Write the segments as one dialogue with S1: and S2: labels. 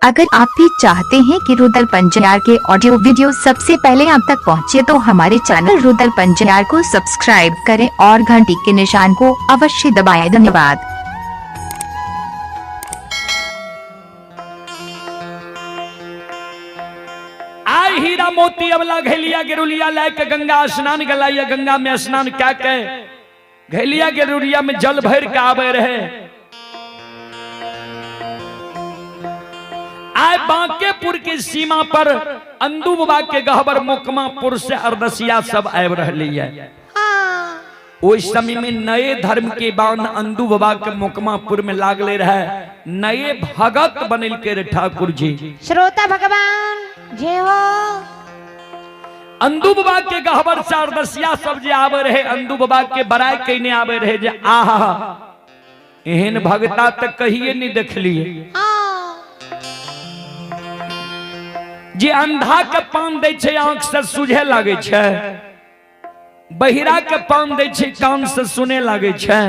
S1: अगर आप भी चाहते हैं कि रुदल पंजार के ऑडियो वीडियो सबसे पहले आप तक पहुंचे तो हमारे चैनल रुदल पंजार को सब्सक्राइब करें और घंटी के निशान को अवश्य दबाएं। धन्यवाद।
S2: आय हीरा मोती अबला घैलिया गेरुलिया लाय के गंगा स्नान गलाइया गंगा में स्नान क्या के घैलिया गेरुलिया में जल भर के आवे रहे। आय बांकेपुर के सीमा पर अंदू बाबा के गहबर मोकमापुर से अरदसिया सब आबि रहली है। ओहि समय में नए धर्म के बांध अंदू बाबा के मोकमापुर में लागले रहे, नए भगत बनल के रे ठाकुर जी।
S3: श्रोता भगवान जय हो।
S2: अंदू बाबा के गहबर से अरदसिया सब जे आवे रहे अंदू बाबा के बड़ाई कने आवे रहे जे आहा एहन भगता तक कहिए नहीं देखलिए। जे अंधा के पान दै छै आंख से सुझे लागे छै, बहिरा के पान दै छै कान से सुने लागे छै,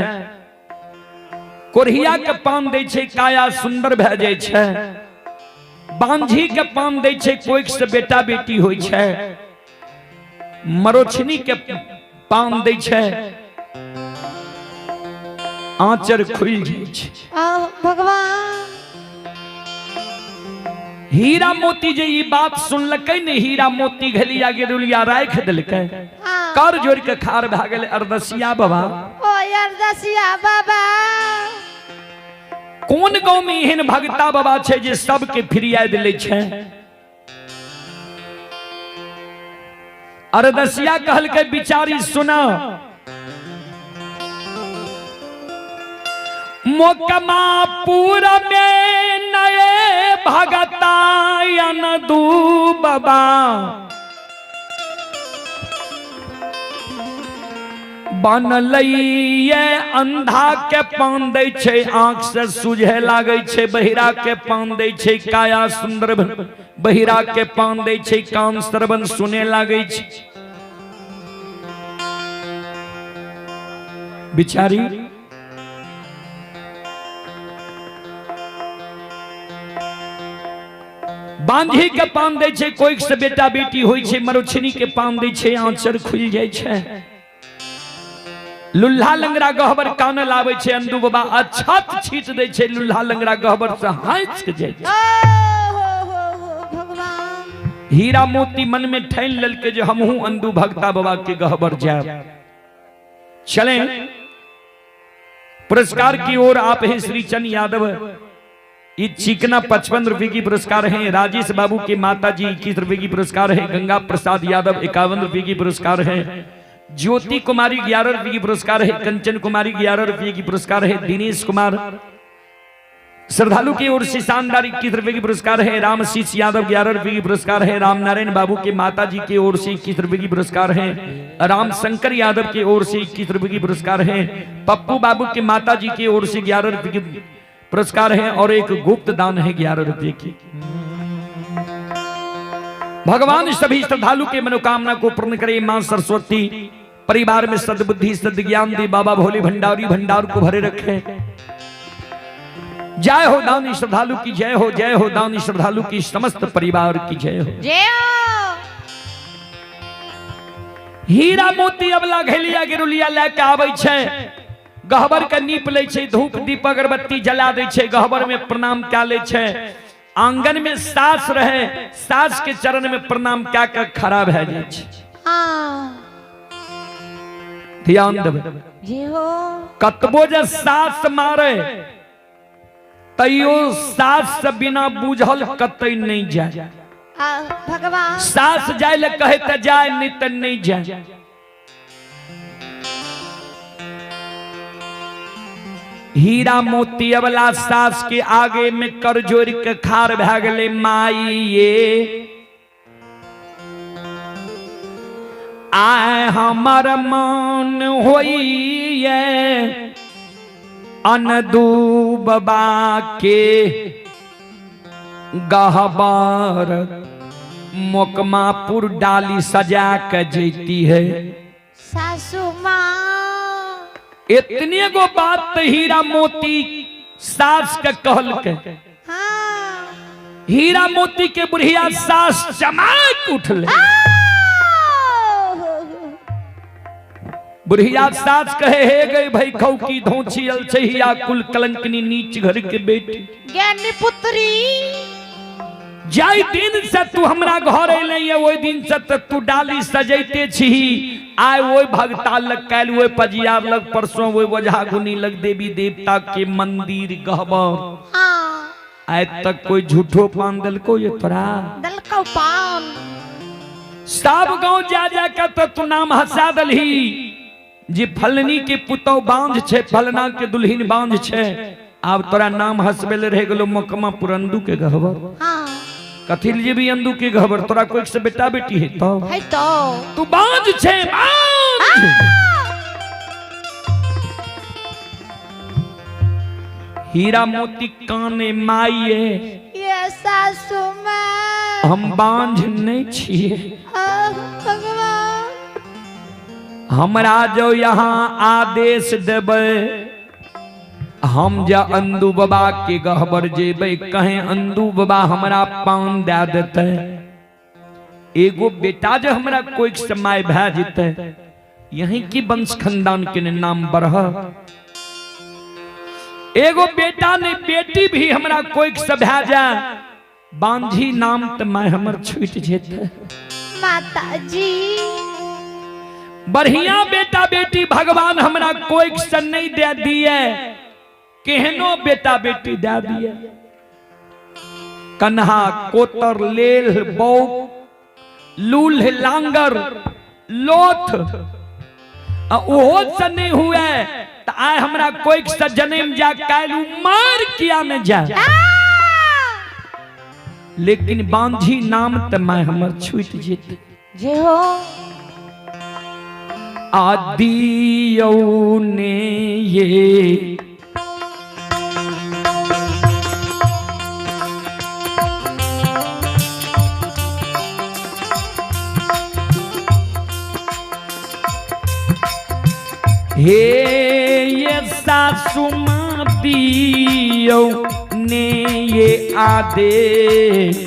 S2: कोढ़िया के पान दै छै काया सुंदर भए जाइ छै, बांझी के पान दै छै कोइख से बेटा बेटी होइ छै, मरोछनी के पान दै छै आंचर खुलि जाइ छै।
S3: भगवान
S2: हीरा मोती जे ई बात सुनलकै ने, हीरा मोती घलिया गेरुलिया राखि देलकै, कर जोड़ के खार भए गेलै। अरदसिया बाबा,
S3: ओ अरदसिया बाबा,
S2: कोन गाँव में एहन भगता बाबा छै जे सबके फिरिया दिले छै? अरदसिया कहलकै बिचारी सुना, मोकमापुर में नए भगतायन दू बाबा बनलैये अंधा के पान दै छै आंख से सुझे लागै छै, बहिरा के पान दै छै काया सुंदर, बहिरा के पान दै छै कान श्रवण सुने लागै छै। बिचारी बांझी के पान दै छै कोइख से बेटा बेटी होइ छै, मरुछनी के पान दै छै आंचर खुलि जाइ छै, लुल्हा लंगड़ा गहबर कान लाबै छै अंदू बाबा अछत छीट दै छै, लुल्हा लंगड़ा गहबर से हाँस के जाइ छै। हीरा मोती मन में ठानि लेलकै जे हमहूँ अंदू भगता बाबा के गहबर जायब। चलें पुरस्कार की ओर। आप हैं श्री चंद यादव, ये चिकना 55 रुपए की पुरस्कार है। राजेश बाबू के माता जी 21 रुपए की पुरस्कार है। गंगा प्रसाद यादव 51 रुपए की पुरस्कार है। ज्योति कुमारी 11 रुपए की पुरस्कार है। कंचन कुमारी 11 रुपए की पुरस्कार है। दिनेश कुमार श्रद्धालु की ओर से शानदार 21 रुपए की पुरस्कार है। रामशीष यादव 11 रुपए की पुरस्कार है। रामनारायण बाबू के माता जी की ओर से 21 रुपए की पुरस्कार है। राम शंकर यादव की ओर से 21 रुपए की पुरस्कार है। पप्पू बाबू के माता जी की ओर से 11 रुपए की पुरस्कार है और एक गुप्त दान है 11 रुपए की। भगवान सभी श्रद्धालु के मनोकामना को पूर्ण करे। मां सरस्वती परिवार में सद्बुद्धि सद्ज्ञान दे। बाबा भोले भंडारी भंडार को भरे रखे। जय हो दानी श्रद्धालु की जय हो, जय हो दानी श्रद्धालु की समस्त परिवार की जय हो,
S3: जय हो।
S2: हीरा मोती अबला घैलिया गेरुलिया लए के आबै छै, गहबर के नीप लै छै, धूप दीप अगरबत्ती जला दै छै, गहबर में प्रणाम कए लै छै। आंगन में सास रहे, सास के चरण में प्रणाम कए के खड़ा भए जाइ छै। ध्यान देबै, कतबो जे सास मारे तैयो सास से बिना बुझल कतई नहीं जाए।
S3: भगवान
S2: सास जाय ले कहे त जाय, नहीं त नहीं जाए। हीरा मोती अबला सास के आगे में कर जोड़ के खार भए गेलै। माई ये आय हमर मन होइए अनदू बाबा के गहबर मोकमापुर डाली सजा के जैती है
S3: सासू माँ।
S2: इतने गो बात तो हीरा मोती सास के कहलकै।
S3: हाँ।
S2: हीरा मोती के बुढ़िया सास चमक उठले। बुढ़िया सास कहे हे गई भाई खौकी धोछी अलछहिया कुल कलंकनी नीच घर के बेटी
S3: ज्ञानी पुत्री।
S2: जाय दिन से तू हमरा घर अइले ये ओहि दिन से त तू डाली सजैते छीही। आय ओहि भगता लग काल्हि ओहि पजियार लग परसों ओहि ओझा गुनी लग देवी देवता के मंदिर गहबर।
S3: हाँ।
S2: आय तक कोई झूठो पान देलको ये तोरा?
S3: देलको पान।
S2: सब गांव जा जा के तो तू नाम हंसा दलही जे फलनी के पुतौ बांझ छे फलना के दुल्हिन बांझ छे। आब तोरा नाम हंसबेले रह गेलो मोकमा पुरंदू के गहबर।
S3: हाँ।
S2: कथी जे भी अंदू के गहबर तोरा कोई से बेटा बेटी है तो?
S3: है तो।
S2: तू बांझ छे बांझ। हीरा मोती काने माइये
S3: ये सासू माँ
S2: हम बांझ नहीं छिए।
S3: भगवान
S2: हमरा जो यहाँ आदेश देबै हम जा अंदू बाबा के गहबर जेबै कहें अंदू बाबा हमरा पान दे देते। एगो बेटा जो हमरा कोई समय भै जेतै यही की वंश खानदान के नाम बढ़। एगो बेटा नहीं बेटी भी हमरा कोई से भै जाए बांझी नाम तो मैं हमर छूट जेतै।
S3: माता जी
S2: बढ़िया बेटा बेटी भगवान हमरा कोई से नहीं दे दिए केहनो बेटा बेटी दे दिए। कन्हा कोतर लेल बौक लूल्ह लांगर लोथ ओहो से नहीं हुए तो आय हमरा कोई से जन्म जा काल्हि मार किया न जाए लेकिन बांझी नाम तो मैं हमर छूट जेतै।
S3: जे हो
S2: आदियौ ने ये हे ये सासू माँ दियौ ने ये आदेश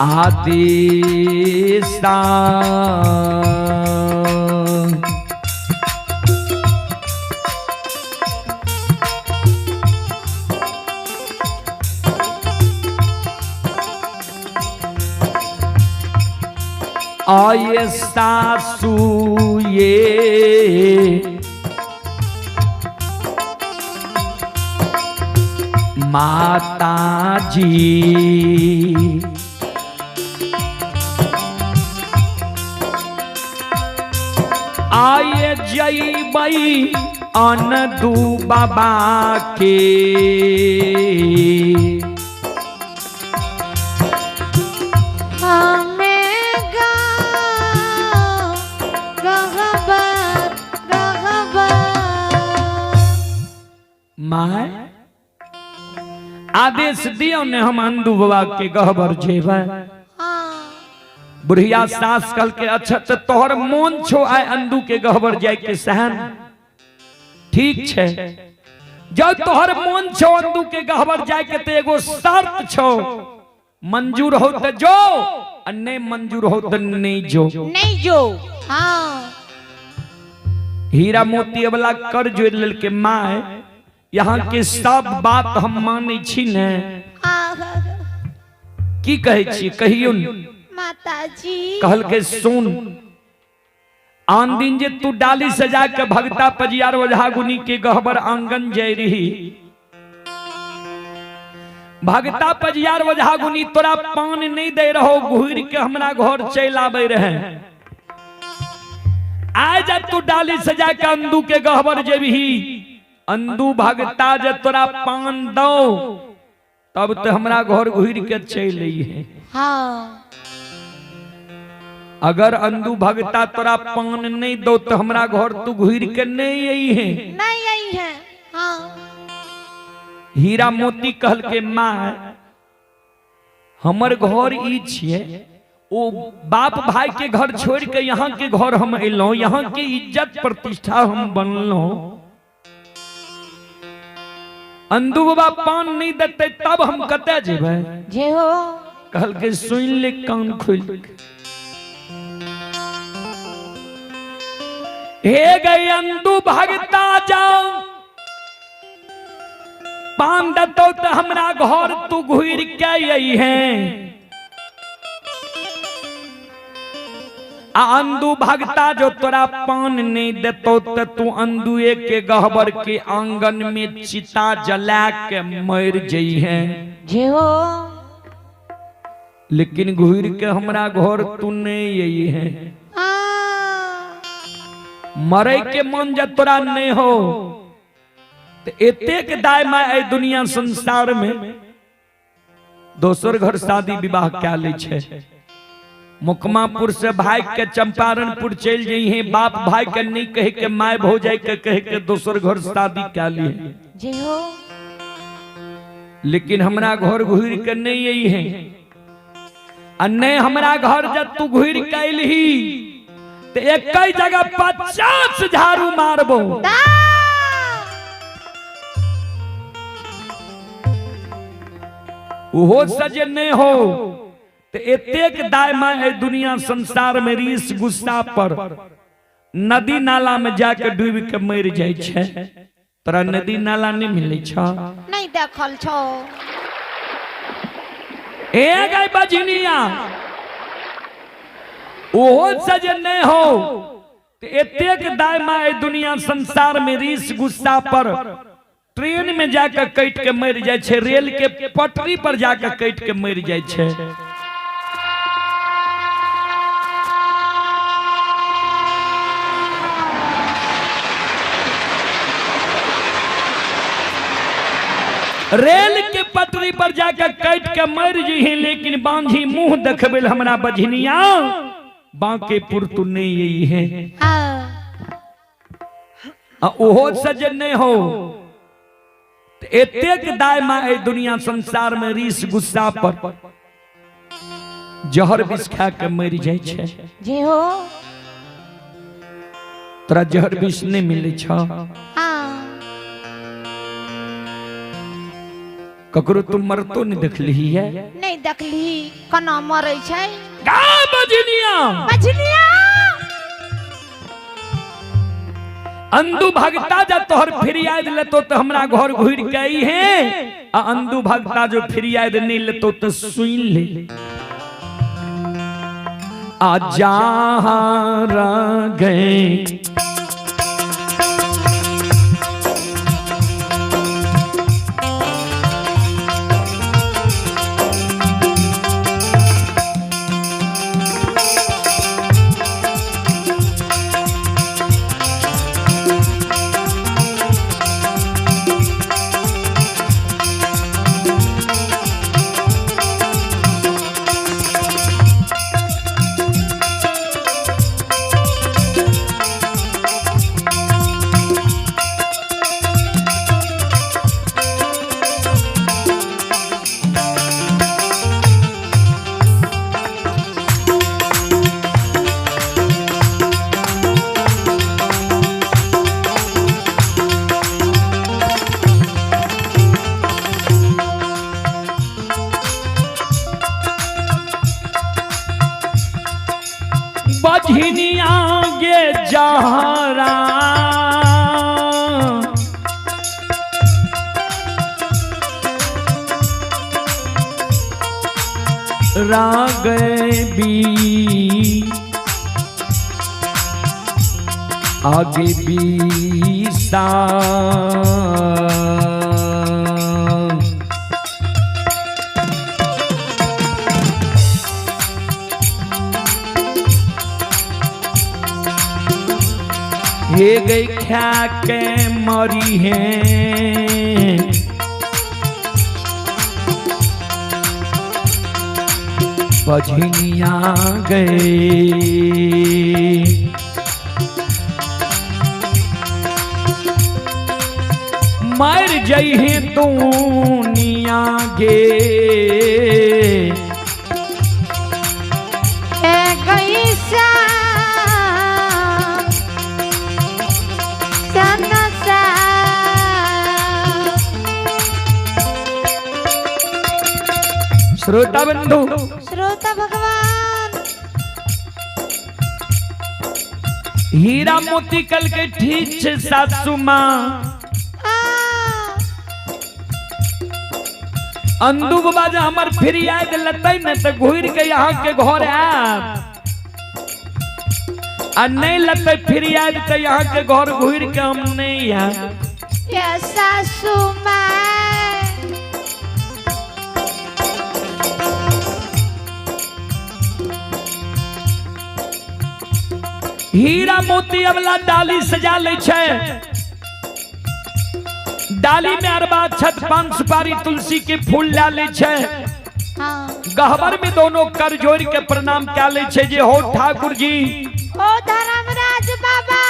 S2: आदेशा आये सासू ये माता जी आये जईबई अनदू बाबा के my आदेश दियो ने हम अंदू बाबा के गहबर जेबै। बुढ़िया सास कल के अच्छा तो तोहर मोन छो आय अंदू के गहबर जाय के सहन ठीक छे। जब तोहर मोन छो अंदू के गहबर जाय के ते एगो शर्त छो मंजूर हो त जो आ नहीं मंजूर हो त नहीं जो
S3: नहीं जो। हाँ
S2: हीरा मोती वाला कर जोड़ लेल के my यहाँ के सब बात हम मानै छी ने। की कहै छी कहियो
S3: माताजी।
S2: कहल के सुन आन दिन जे तू डाली सजा के भगता पजियार ओझा गुनी के गहबर आंगन जाय रही भगता पजियार ओझा गुनी तोरा पान नहीं दे रहो घूर के हमरा घर चल आबे रहे। आय जब तू डाली सजा के अंदू के गहबर जेबही अंदू भगता जे तोरा पान दो तब तो हमरा घर घूर के चल है।
S3: हाँ
S2: अगर अंदू भगता तोरा पान नहीं दो तो हमरा घर तू घूर के नहीं आई है
S3: नहीं आई है। हाँ
S2: हीरा मोती कहल के माँ हमर घर ई छिए ओ बाप भाई के घर छोड़ के यहाँ के घर हम एलहुँ यहाँ के इज्जत प्रतिष्ठा हम बनलहुँ। अंदू बाबा पान नहीं देते तब हम कतऽ जेबै?
S3: जे हो।
S2: कहलकै सुनि ले कान खोल। हे गई अंदू भगता जाओ पान देतौ तो हमरा घर तू घुर के आई है। आ अंदू भगता जो तोरा पान नहीं देतौ तो तू अंदुए के गहबर के आंगन में चिता जला के मर जई है।
S3: जे हो।
S2: लेकिन घुर के हमरा घर तू नहीं आई है। मरे के मन जब तोरा नहीं हो तो एतेक दाय my दुनिया संसार में दोसर घर शादी विवाह क्या ले छे। मुकमापुर से भाई के चंपारणपुर चल जाई है, बाप भाई के नहीं कहे के my भौजाई के कहे के दोसर घर शादी क्या ली है।
S3: जी हो।
S2: लेकिन हमरा घर घुर के नहीं आई है। आ नहीं हमरा घर जब तू घुर के अइलही तो एक जगह 50 झाड़ू मारबो। ओहो सजे नहीं हो तो एतेक दाय my दुनिया संसार में रीस गुस्सा पर नदी नाला में जाके डूब के मर जाय छे। तोरा नदी नाला नहीं मिले छ?
S3: नहीं देखल छो।
S2: ए गई बजनिया ओहो सजे नहीं हो तो एतेक दाय my दुनिया संसार में रीस गुस्सा पर ट्रेन में जाकर कट के मर जाय छे, रेल के पटरी पर जाकर कट के मर जाय छे। रेल के पटरी पर जाकर कट के मर जही, लेकिन बांझी मुंह देखबे हमरा बझनिया बांकेपुर तू नहीं आई है। आ ओहो सजन नहीं हो एतेक दाय my दुनिया संसार में रीस गुस्सा पर जहर विष खा के मर जाय छे।
S3: जे हो।
S2: तोरा जहर विष नहीं मिले छ? ककरो तू मरतो नहीं देखली है?
S3: नहीं देखली। कना मरे छै?
S2: गा बजनिया
S3: बजनिया
S2: अंदू भगता जा तोहर फिरियाद लेतो तो हमरा घर घुर के आई है। आ अंदू भगता जो फिरियाद नहीं लेतो तो सुन ले। आ जहां गए बझनिया गे जहरा राग बी आगे बीसा हे गई खा के मरी है। बझनिया गए मर जइहे दुनिया गे।
S3: ए गई सा सनसा।
S2: श्रोता बंधु,
S3: श्रोता भगवान,
S2: हीरा मोती कल के ठीक छे सासू माँ। अंदू बाबा जे हमर फिरियाद लतै ने त घुर के यहाँ के घर आयब, आ नहीं लतै फिरियाद त यहाँ के घर घुर के हम नहीं आयब।
S3: ये सासू माँ।
S2: हीरा मोती अबला डाली सजा ले छे, डाली में अरबा छत पान सुपारी तुलसी के फूल ला ले छे। गहबर में दोनों कर जोड़ के प्रणाम क्या ले छे जे हो ठाकुर जी,
S3: ओ धर्मराज बाबा,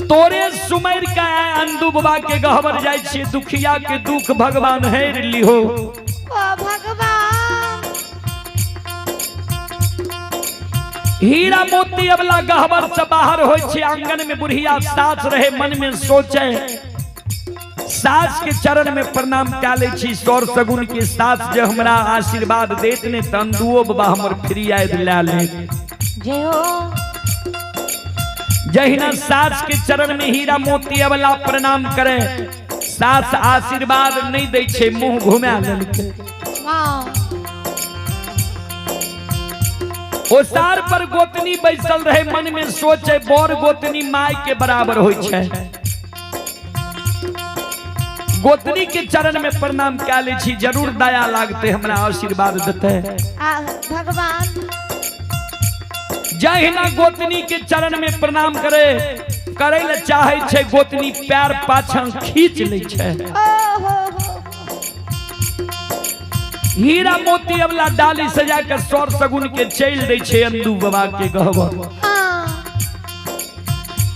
S2: तोरे सुमेर का अंदू बाबा के गहबर जाय छे, दुखिया के दुख भगवान हेर लिहो।
S3: ओ भगवान।
S2: हीरा मोती अबला गहबर से बाहर होय छे, आंगन में बुढ़िया सास रहे, मन में सोचे सास के चरण में प्रणाम क्या ले छी, सौर सगुन के सास जे हमरा आशीर्वाद देत ने तंदुओ बाबा हमर फिरियाद ला ले।
S3: जय हो।
S2: जहिना सास के चरण में हीरा मोती अबला प्रणाम करे, सास आशीर्वाद नहीं दे छे, मुंह घुमा लेलकै। ओसार पर गोतनी बैसल रहे, मन में सोचे बड़ गोतनी my के बराबर होय छे। गोतनी के चरण में प्रणाम क्या ले छी, जरूर दया लागते हमरा आशीर्वाद देते
S3: भगवान।
S2: जहिना गोतनी के चरण में प्रणाम करे करे ले चाहे छे, गोतनी पैर पाछा खींच ले छे। हीरा मोती अबला डाली सजा के सौर सगुन के चल दे छे अंदू बाबा के गहबर।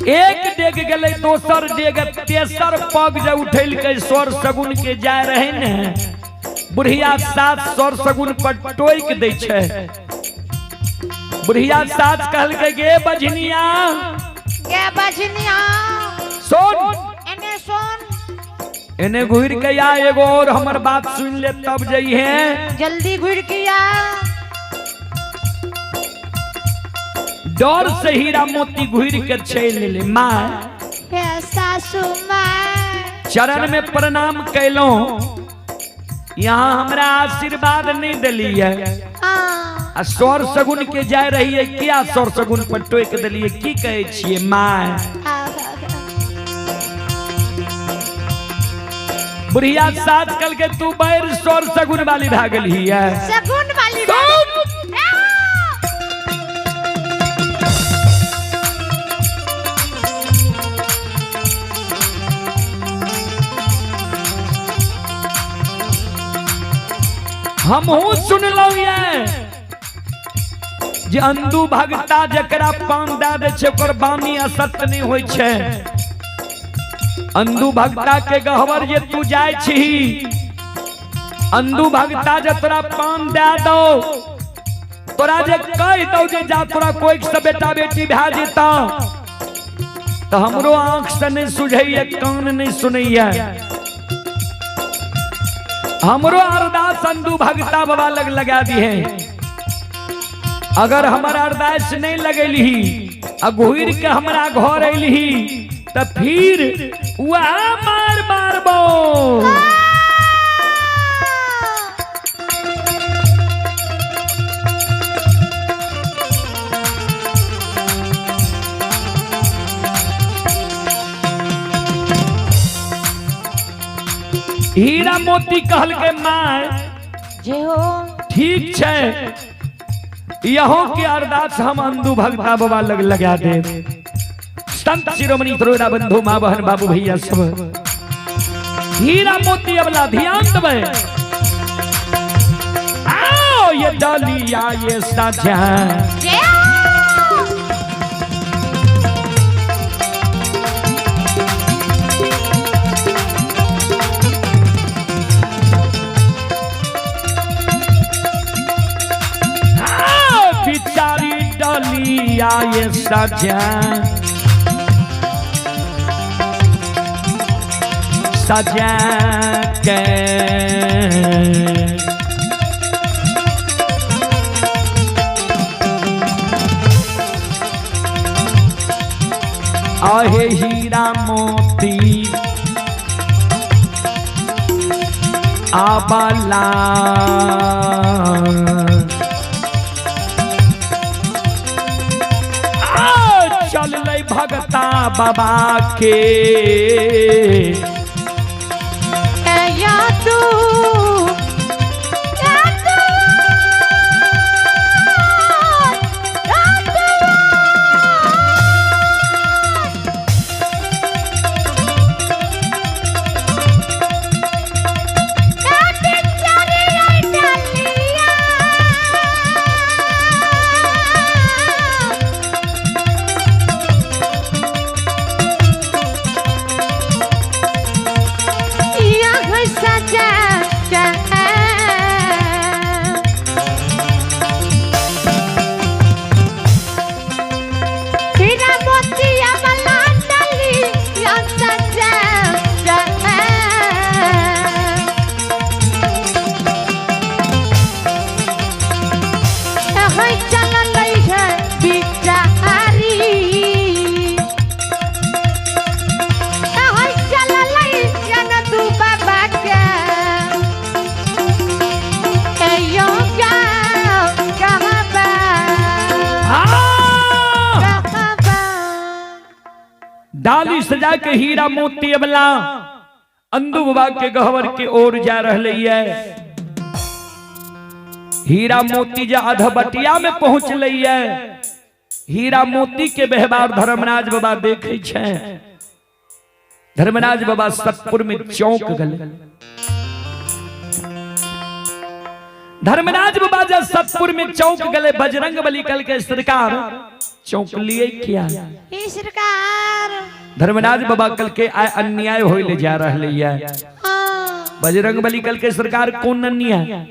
S2: एक डेग गेलै, दोसर डेग, तेसर पग जे उठेल के सौर सगुन के जाय रहे ने, बुढ़िया सास सौर सगुन पर टोक दे छे। बुढ़िया सास कहलकै गे बझनिया,
S3: गे बझनिया,
S2: सुन
S3: एने सुन,
S2: एने घुर के आ, एगो और हमर बात सुन ले तब जइहे,
S3: जल्दी घुर के आ।
S2: डर से हीरा मोती घुर के चल ले। माँ
S3: सासू माँ,
S2: चरण में प्रणाम कैलो, यहाँ हमरा आशीर्वाद नहीं दिलिए, आ सौर सगुन के जाय रही क्या सौर सगुन पर टोक दिलिए, की कहे छिए माँ। बुढ़िया सास कल के तू बैर सौर सगुन वाली भागल ही है,
S3: सगुन वाली।
S2: हमहू सुनलहुं ये जे अंदू भगता जकरा पान दे दे छे ओकर बानी असत्य नहीं होय छे। अंदू भगता के गहबर जे तू जाय छी, अंदू भगता जे तोरा पान दे दो, तोरा जे कह दो जे जा तोरा कोई से बेटा बेटी भए जेता, तो हमरो आंख से नहीं सुझैया, कान नहीं सुनैया, हमरो अरदास अंदू भगता बाबा लग लगा दी है। अगर हमारा अरदास नहीं लगेली आ घुर के हमरा घर अली तो फिर वह मार मारबो। हीरा मोती कहल के माय
S3: जे हो
S2: ठीक छै, यहो के अरदास हम अंदू भगता बाबा लग लगा दे। संत शिरोमणि त्रोड़ा बंधु माँ बहन बाबू भैया सब हीरा मोती अबला ध्यान देबै। आओ ये डालिया ये साझा बिचारी डालिया ये साझा सजा के। आहे हीरा मोती आबाला चल भगता बाबा के।
S3: या तू
S2: डाली सजा के हीरा मोती अबला अंदू बाबा के गहवर के ओर जा रहे है। हीरा मोती जा अधबटिया में पहुंच ली है। हीरा मोती के व्यवहार धर्मराज बाबा देखे छे। धर्मराज बाबा सतपुर में चौंक गए। धर्मराज बाबा जब सतपुर में चौंक गए, बजरंग बली कल के सरकार चौंक लिए क्या
S3: सरकार।
S2: धर्मराज बाबा कल के आय अन्याय होले जा रहे है। बजरंग बली कल के सरकार कौन अन्याय?